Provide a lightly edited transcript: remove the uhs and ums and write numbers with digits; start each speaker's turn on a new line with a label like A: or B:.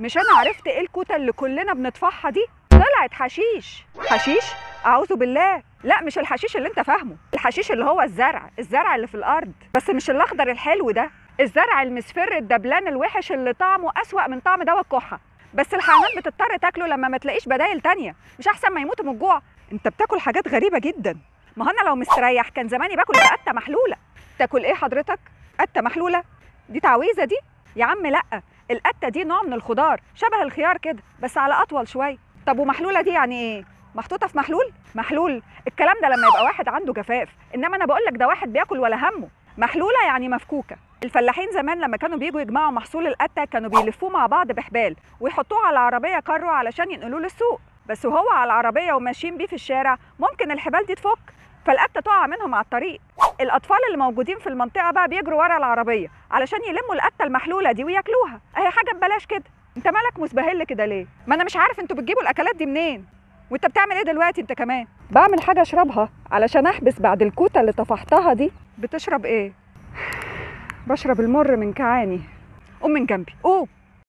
A: مش انا عرفت ايه الكوته اللي كلنا بنطفحها دي؟ طلعت حشيش. حشيش؟ اعوذ بالله. لا مش الحشيش اللي انت فاهمه، الحشيش اللي هو الزرع، الزرع اللي في الارض، بس مش الاخضر الحلو ده، الزرع المصفر الدبلان الوحش اللي طعمه اسوأ من طعم دواء الكحه، بس الحيوانات بتضطر تاكله لما ما تلاقيش بدايل تانية، مش احسن ما يموتوا من الجوع؟ انت بتاكل حاجات غريبة جدا. ما انا لو مستريح كان زماني باكل قته محلولة. تاكل ايه حضرتك؟ قته محلولة؟ دي تعويذه دي؟ يا عم لا، القته دي نوع من الخضار شبه الخيار كده بس على اطول شوية. طب ومحلوله دي يعني ايه؟ محطوطة في محلول؟ محلول الكلام ده لما يبقى واحد عنده جفاف، انما انا بقول لك ده واحد بياكل ولا همه. محلولة يعني مفكوكه. الفلاحين زمان لما كانوا بيجوا يجمعوا محصول القته كانوا بيلفوه مع بعض بحبال ويحطوه على عربية كارو علشان ينقلوه للسوق، بس وهو على العربية وماشيين بيه في الشارع ممكن الحبال دي تفك فالقته تقع منهم على الطريق. الاطفال اللي موجودين في المنطقة بقى بيجروا ورا العربية علشان يلموا القته المحلوله دي وياكلوها، اهي حاجة ببلاش كده. انت مالك مسبهل كده ليه؟ ما انا مش عارف انتوا بتجيبوا الاكلات دي منين؟ وانت بتعمل ايه دلوقتي انت كمان؟ بعمل حاجة اشربها علشان احبس بعد الكوته اللي طفحتها دي. بتشرب ايه؟ بشرب المر من كعاني. قوم من جنبي، قوم.